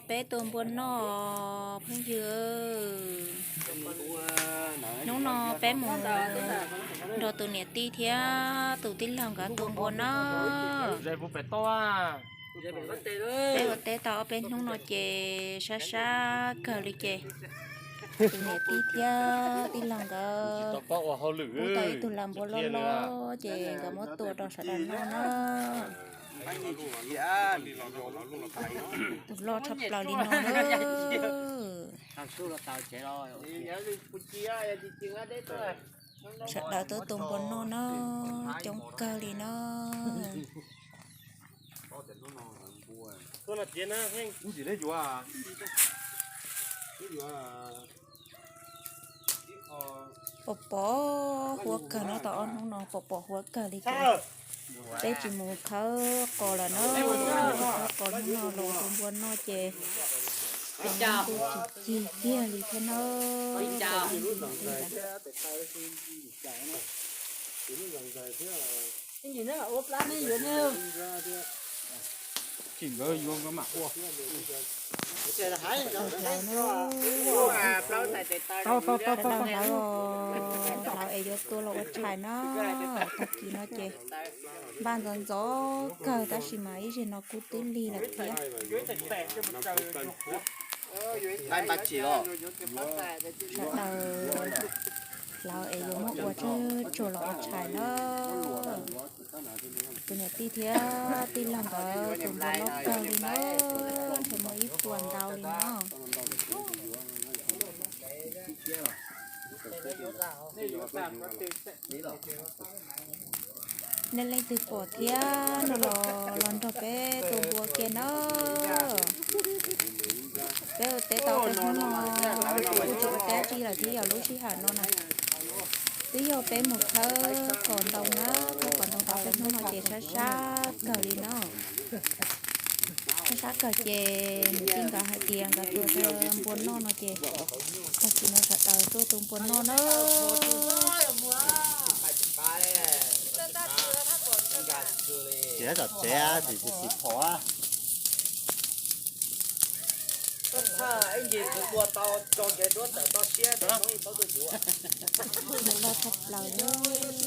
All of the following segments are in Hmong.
Peb tua npua noj phooj ywg. Hnub no peb mus nrog tus niam tij thiab tus tij laug nkawd tua npua noj. Peb ua teb tau ob peb hnub no ces sab sab kawg li ces tus niam tij thiab tij laug nkawd kuj tau ib tug lag npua loj loj ces nkawd muab tua rau sawv daws noj na. Tus loj tshaj plaws li no na. Sawv daws tuaj tua npua noj na, coob kawg li na. Pom pom huab kawg no, tau ob hnub no pom pom huab kawg li ces peb tsis mus khawb qos lawm na. Khawb qos hnub no los tua npua noj ces ntuj tsis cig kiag li thiab na. Tsis nkawd yuav nkawd mam ua. Hlawv na, hlawv hlawv es yuav tua los ua tshais na. Tag kis no ces npaj ntxov ntxov kawg tab sis mas ib zaug no kuj twb lig lawm thiab. Sawv daws hlawv es yuav muab ua tsawg tsawg los ua tshais na. Tus niam tij thiab tij laug nkawd tus npua loj kawg li na, ntshe muaj ib puas ntau li na. Nej leej twg pom thiab no los los nrog peb tua npua kiag na. Peb ua teb tau peb hnub no kuj tsis ua teb dab tsi lawm thiab yog lub sij hawm no na. Twb yog peb mus khawb qos ntoo na, khawb qos ntoo tau peb hnub no ces sab sab kawg li na. Sab sab kawg ces niam tij nkawd hais tias nkawd tua npua noj no ces tag kis no sawv daws tuaj tua npua noj na. Txiav tom tsev, txiav tsis phom.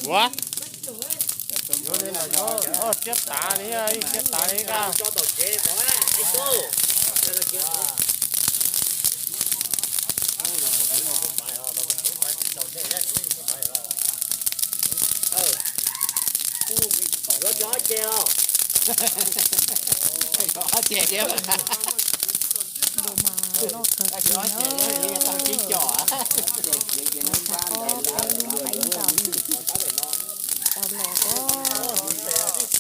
Ua, txiab tav li, txiab tav li koj. Yuav cov ces os. Cov ces thiab. Npua mas loj kawg kiag na. Tau sib cov. Tau los ko. Tus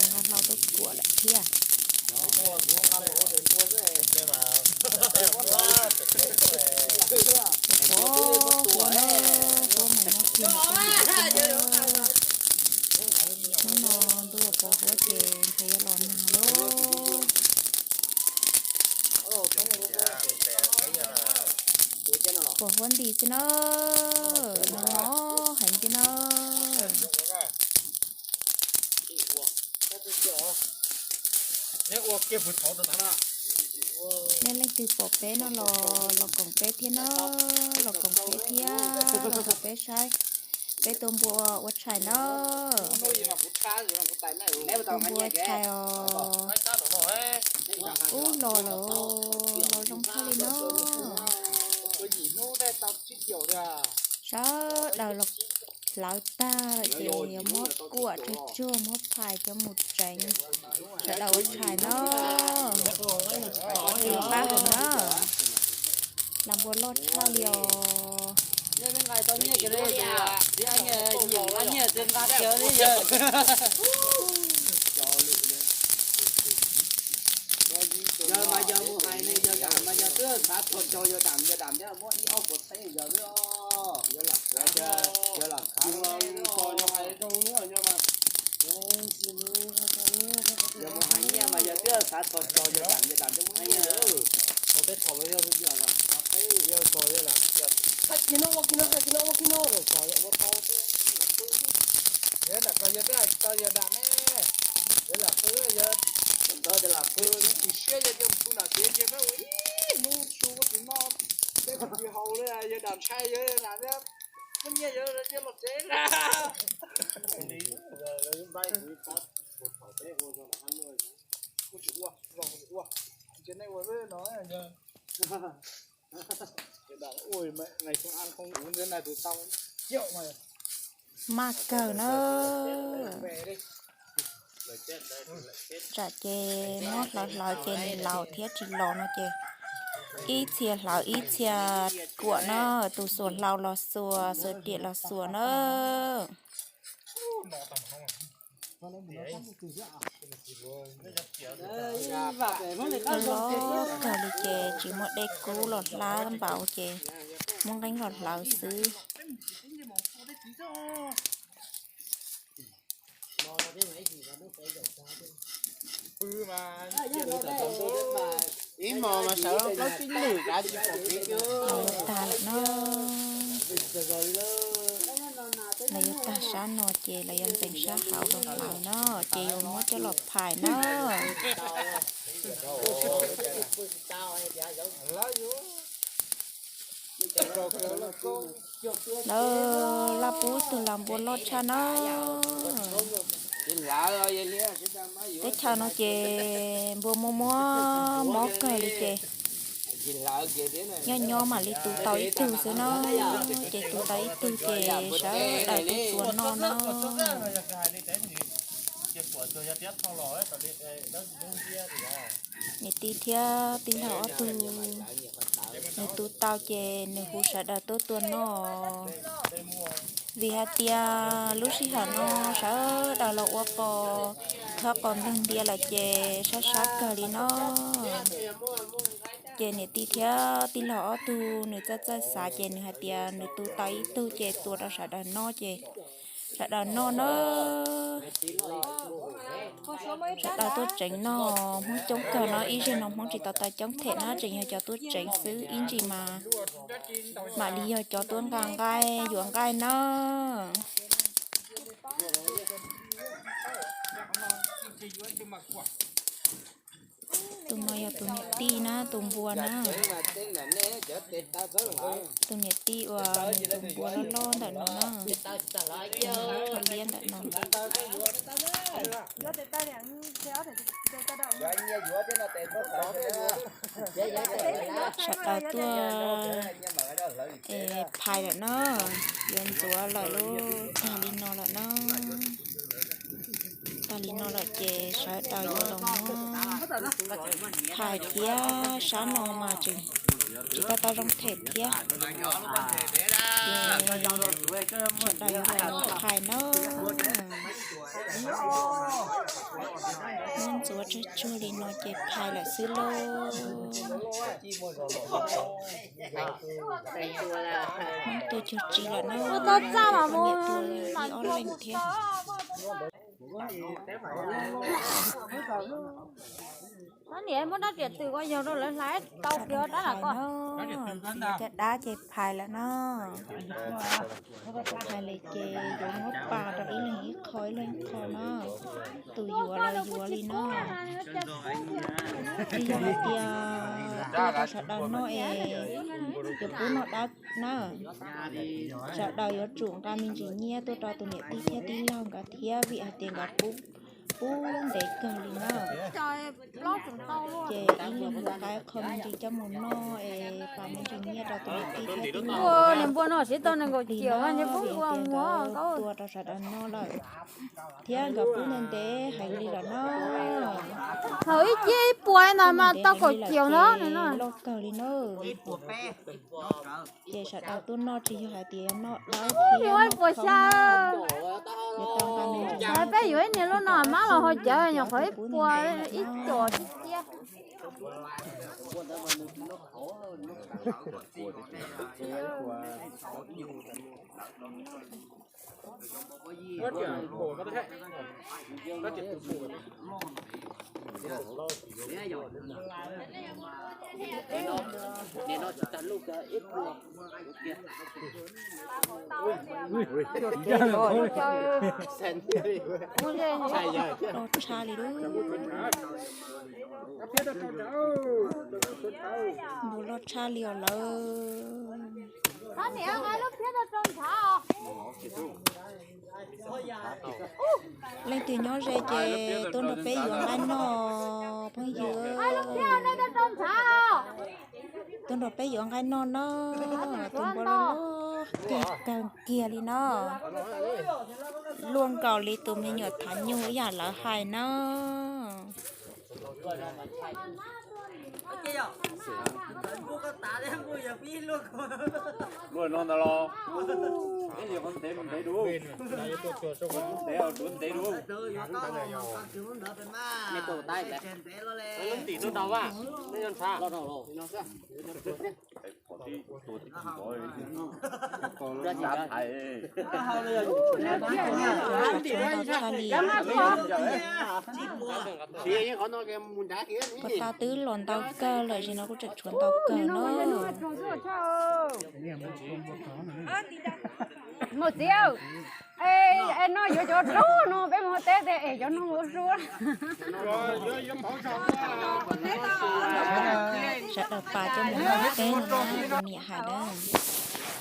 nqa hlau tuaj kuam lawm thiab. Ua, ua na, ua mas nyob kiag ntawm hnub no ntuj pos huab ces ntshe yuav los nag lauj. Pos huab nti xwb na, no no heev tiag na. Nej leej twg pom peb no los los koom peb thiab na, los koom peb thiab, los koom peb saib peb tua npua ua tshais na. Tua npua tshais os. Ub los lawm, los zoo kawg li na. Sawv daws los hlawv tag lawm ces yuav muab kuam tsawg tsawg muab phais coj mus tseev sawv daws ua tshais na. Pab hauv na, lag npua loj tshaj li os. Yog mas yog mus hais nws yog dam mas yog twb xav txhos caug yog dam yog dam thiab muab ib ob puas txheeb yog xwb os. Yog lam khav, yog lam khav, yog mus hais nyiaj mas yog twb xav txhos caug yog dam yog dam thiab muab nyiaj. Ntawd lam Tsis siab yog mus pw nram tsev ces peb ua ib hnub su kuj tsis noj, teb kuj tsis haus li, yawg dam ntshai yawg na, muaj nyiaj yawg thiaj los tsev na. Kuv tsis ua, kuv tsis ua, nej ua no. Maj kawg na. Tsam ces muab hlawv hlawv ces nws laus thiab tsis los no ces ib txhia hlawv ib txhia kuam na, tus xuas hlau los xuas, xuas riam los xuas na. Los kawg li ces tsis muaj dej kub los hlab npaum ces muab nqeeb los hlawv xwb. Ib hmos mas sawv plaub tsib lwm kav tsis pom kev. Los yuav tag lawm no. Los yuav tag sab no ces los yuav ntxeev sab hauv rau hlawv no, ces yuav muab coj los phais na. Lawv laj pub tug las npua loj tshaj na. Teb chaws no ces npua muaj muaj mob kawg li ces nyob nyob mam li tu tau ib tug xwb na. Ces tu tau ib tug ces sawv daws tuaj tua noj na. Niam tij thiab tij laug ob tug, nws tu tau ces nws hu sawv daws tuaj tua noj. Vim hais tias lub sij hawm no sawv daws los ua qos, thawb qos ntug ntia lawm ces sab sab kawg li no. Ces niam tij thiab tij laug ob tug nws txawj txawj xav ces nws hais tias nws tu tau ib tug ces tua rau sawv daws noj ces sawv daws noj na. Sawv daws tuaj tsev noj, Hmoob coob kawg no, ib zaug no Hmoob tsis tau tau coob them na, tseem yog cov tuaj tsev xwb, ib ntsis mas mam li yog cov tuaj nqa nqaij yuav nqaij na. Tus no yog tus niam tij na, tus npua na. Tus niam tij uas nws tus npua loj loj ntawm no na. Tus liab ntawm no. Sawv daws tuaj phais lawm na, yuav ntxuav lawm lauj, tag li no lawm na. Tag li no lawm ces sawv daws yuav los muab phais thiab, sab no mas tseem tsis tau tau zoo them thiab. Ces sawv daws yuav los muab phais na. Muab ntxuav tsuag tsuag li no ces phais lawm xwb lauj. Hmoob tua cuag tsi lawm na, niam tua ib ob leeg thiab. Niam muab dab riam twm ko yog rau lawv hlais tau kiag dab lawm ko. Cov dab ces phais lawm na. Phais li ces yuav muab pas rau ib leeg ib qho ib leeg ib qho na. Tus yuav los yuav li no. Tsis yog hais tias tua rau sawv daws noj es yuav pub noj dab na. Sawv daws yuav tsum nqa me ntsis nyiaj tuaj rau tus niam tij thiab tij laug nkawd thiab, vim hais tias nkawd pub, pub ntev kawg li na. Ces ib leeg yuav nqa qho me ntsis coj mus noj es pab me ntsis nyiaj rau tus niam tij thiab tij laug. Niam npua no siv tau nees nkaum ciam li no, vim hais tias nkawd tua rau sawv daws noj lawm thiab nkawd pub ntev ntev heev li lawm na. Thaum ib ciab ib puas ntawd mas tau kaum ciam no loj kawg li na. Ces sawv daws tuaj noj tsis yog hais tias noj dawb thiab noj khoob, yuav tau nqa me ntsis nyiaj. Peb yuav ib niag lub no mab los ho cawv nyuam qhuav ib puas ib com tib ciab. Rau tshaj li lub. Npus loj tshaj li os lawm. Leej twg nyob ze ces tuaj nrog peb yuav nqaij noj phooj ywg. Tuaj nrog peb yuav nqaij noj na. Tus npua loj loj kiag kawg kiag li no. Luaj nkaus li tus me nyuam thav nyuj ib yam lawv hais na. Luaj no ntag los. Ib yam qhov ntev mus ntev dua. Ntev duav ntev dua. Tim tuaj tau vaj, nej nyob ntshav. Pos tas twb los ntau kawg lawm, sim no kuj tseem tshuav ntau kawg no. Mus txiv, no yuav cov dub no peb mus teb es cov no ua su. Sawv daws pas coj mus teb no na, niam hais na.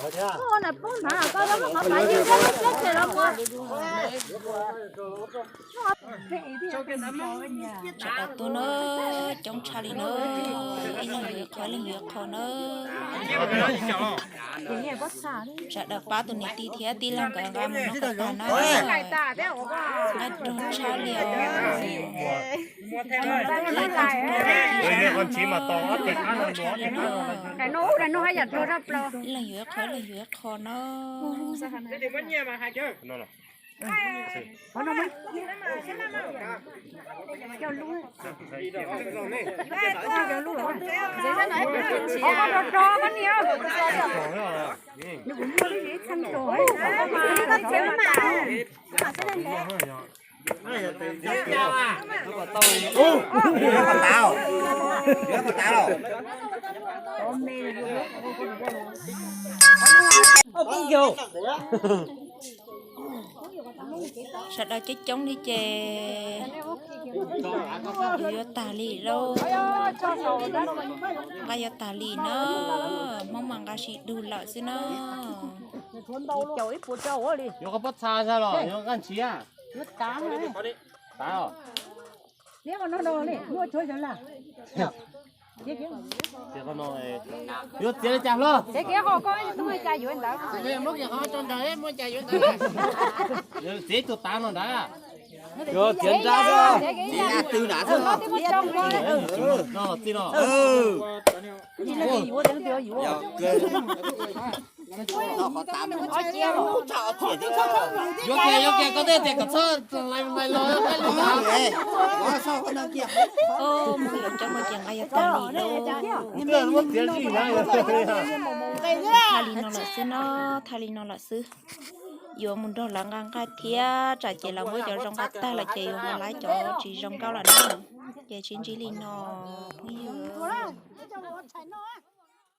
Sawv daws tu na, coob tshaj li na, ib leeg yuav qho, ib leeg yuav qho na. Sawv daws pab tus niam tij thiab tij laug nkawd nqa mus noj kom tag na. Nqaij rog tshaj li os. Ib leeg yuav ib qho, ib leeg yuav ib qho na. Sawv daws coob coob li ces yuav yuav tag li lauj. Nqa yuav tag li na, Hmoob mas nqa sib dug lawm xwb na. Yuav qhov pob txha los yuav nqaj ntshiab? Yuav txiav li cas hlo? Muab kiag qhov tso nrad, muab cas yuav ntawd. Txiav tus tav no nrad. Yuav txiav nrad xwb, txiav twg nrad xwb. No los txij no. Yuav kiag, yuav kiag, koj tej tias kom txhob lais los. Mus yuav coob no ces nqa yuav tag li lauj. Tag li no lawm xwb no, tag li no lawm xwb. Yuav mus nrog lawv nqa nqaij thiab, tsam ces lawv muab cov zoo nqa tag lawm ces yuav ho laiv cov tsis zoo nkauj lawm na. Ces sib ntsib li no phooj ywg.